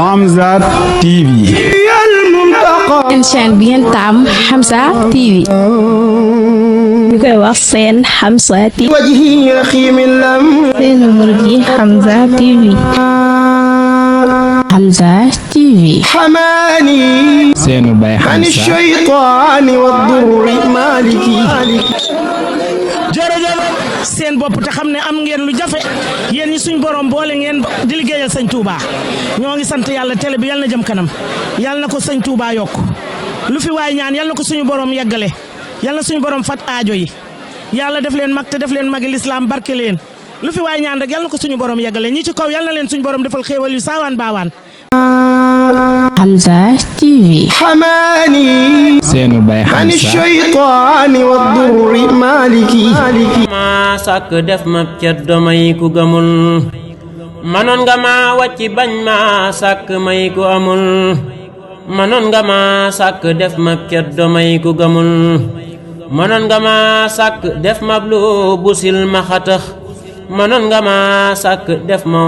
Hamza TV. seen chaîne bi ngeen taam Hamza TV. ñu koy wax seen Hamza TV. seen murid yi Hamza TV. Hamza TV. seenu bay Hamza. jërëjëf seen bopp te xam ne am ngeen lu jafe yéen ñi suñ borom boole ngeen di liggéeyal sëñ Touba ñoo ngi sant yàlla télé bi yàlla na jëm kanam yàlla na ko sëñ Touba yokk lu fi waay ñaan yàlla na ko suñu borom yeggale yàlla na suñu borom fat aajo yi yàlla def leen mag te def leen magi lislaam barke leen lu fi waay ñaan rek yàlla na ko suñu borom yeggale ñi ci kaw yàlla na leen suñu borom defal xéewal yu saawaan baawaan. Hamza TV. seenu bay Hamza. ma sàkk def ma ceddo may ku gëmul manoon nga ma wàcci bañ ma sàkk may ku amul manoon nga ma sàkk def ma ceddo may ku gëmul manoon nga ma sàkk def ma lu busil ma xatax manoon nga ma sàkk def ma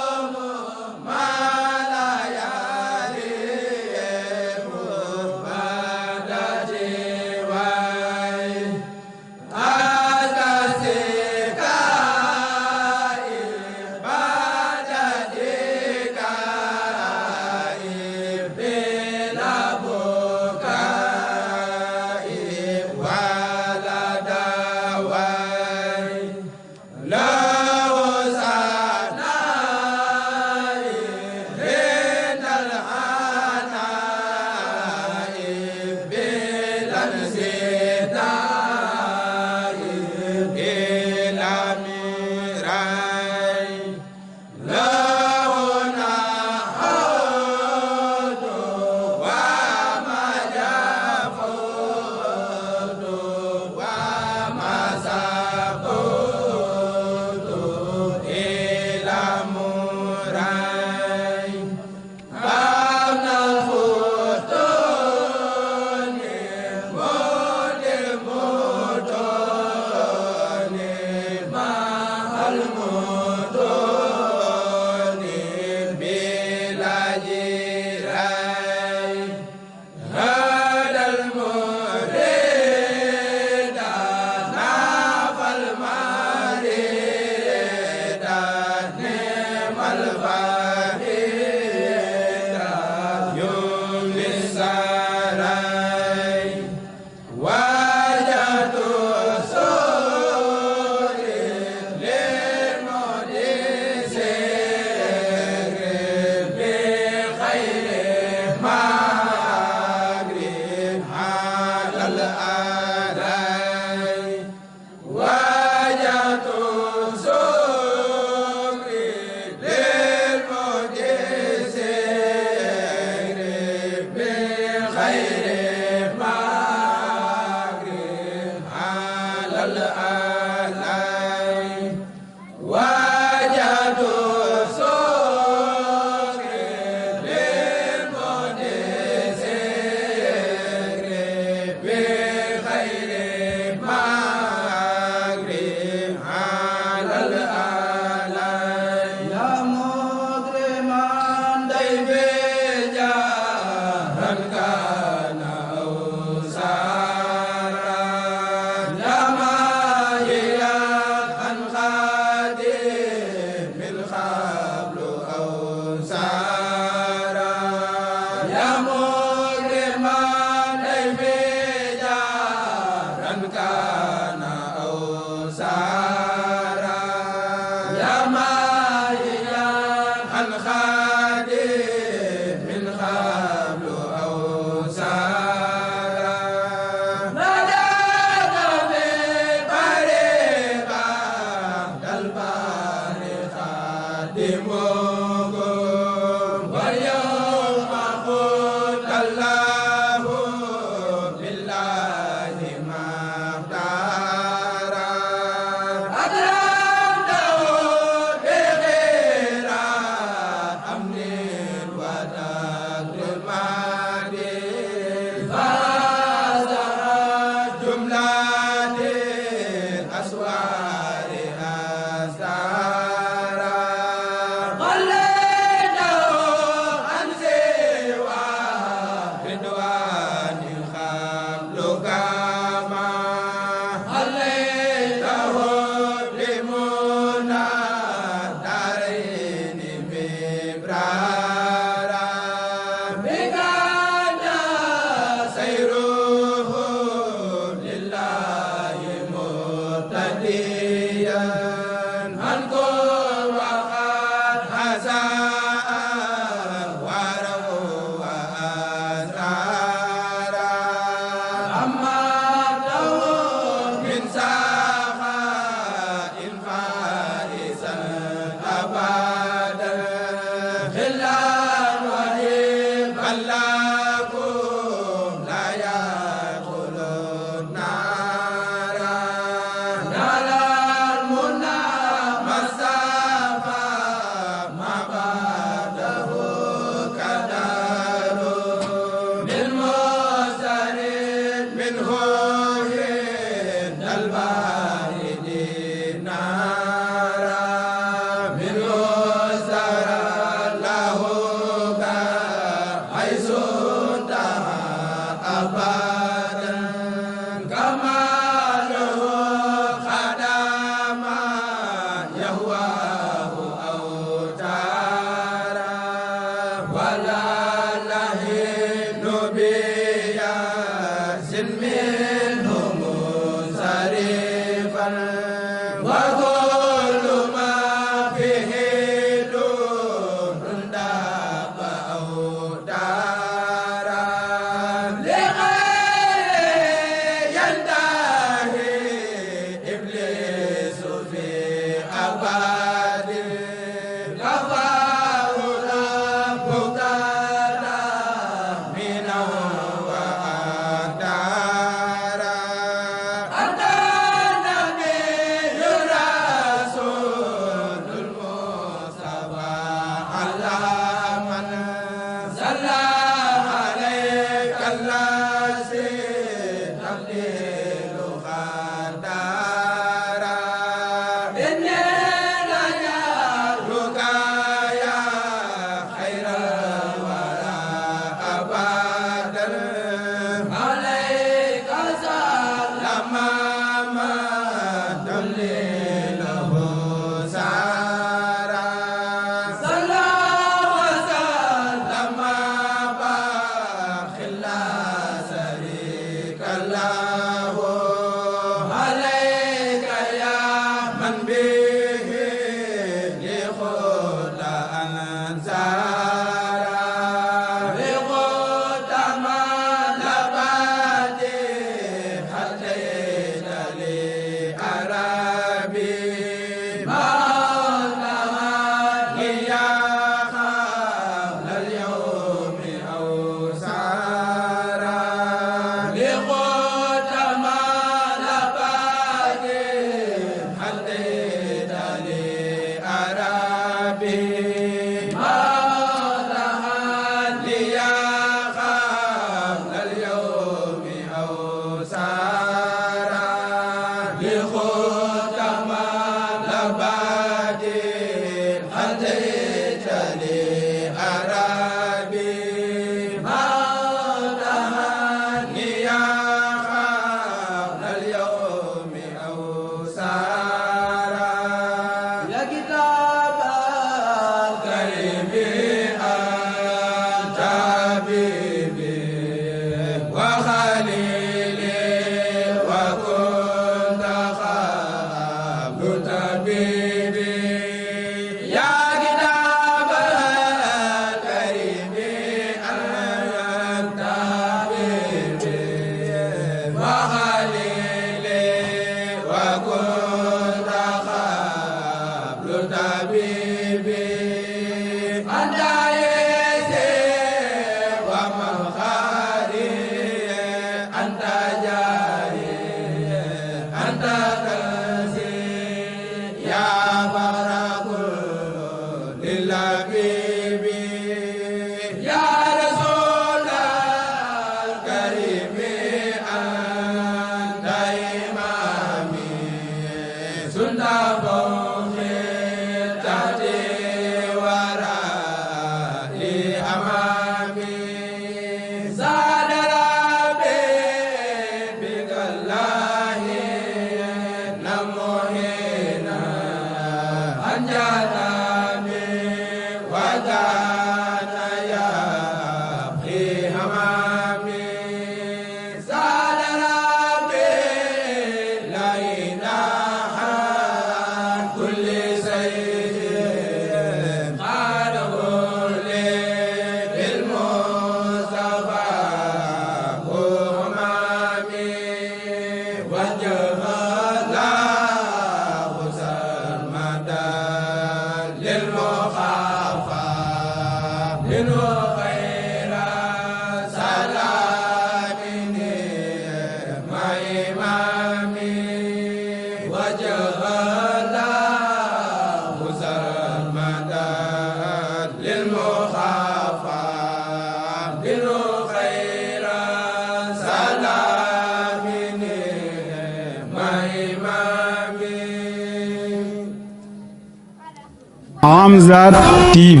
Hamza TV.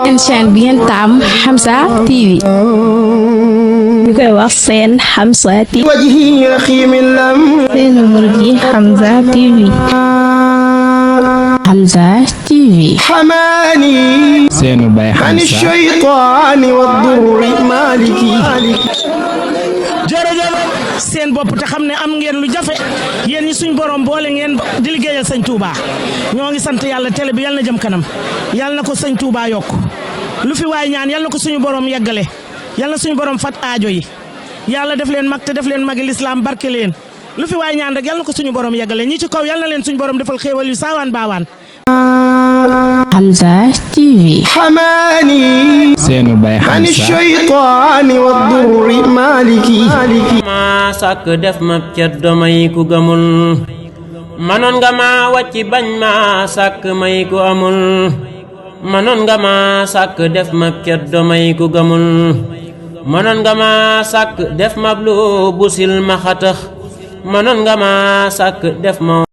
seen chaîne bi ngeen taam Hamza TV ñu koy wax seen Hamza TV seen numéro bi Hamza TV Hamza TV seenu bay Hamza jërëjëf seen bopp te xam ne am ngeen lu jafe yéen ñi suñ borom boole ngeen di liggéeyal sëñ Touba ñoo ngi sant yàlla télé bi yàlla na jëm kanam yàlla na ko sëñ Touba yokk lu fi waay ñaan yàlla na ko suñu borom yeggale yàlla na suñu borom fat aajo yi yàlla def leen mag te def leen magi lislaam barke leen lu fi waay ñaan rek yàlla na ko suñu borom yeggale ñi ci kaw yàlla na leen suñu borom defal xéewal yu saawaan baawaan. Hamza TV seenu bay Hamza ma sàkk def ma ceddo may ku gëmul manoon nga ma wàcci bañ ma sàkk may ku amul manoon nga ma sàkk def ma ceddo may ku gëmul manoon nga ma sàkk def ma lu busil ma xatax manoon nga ma sàkk def ma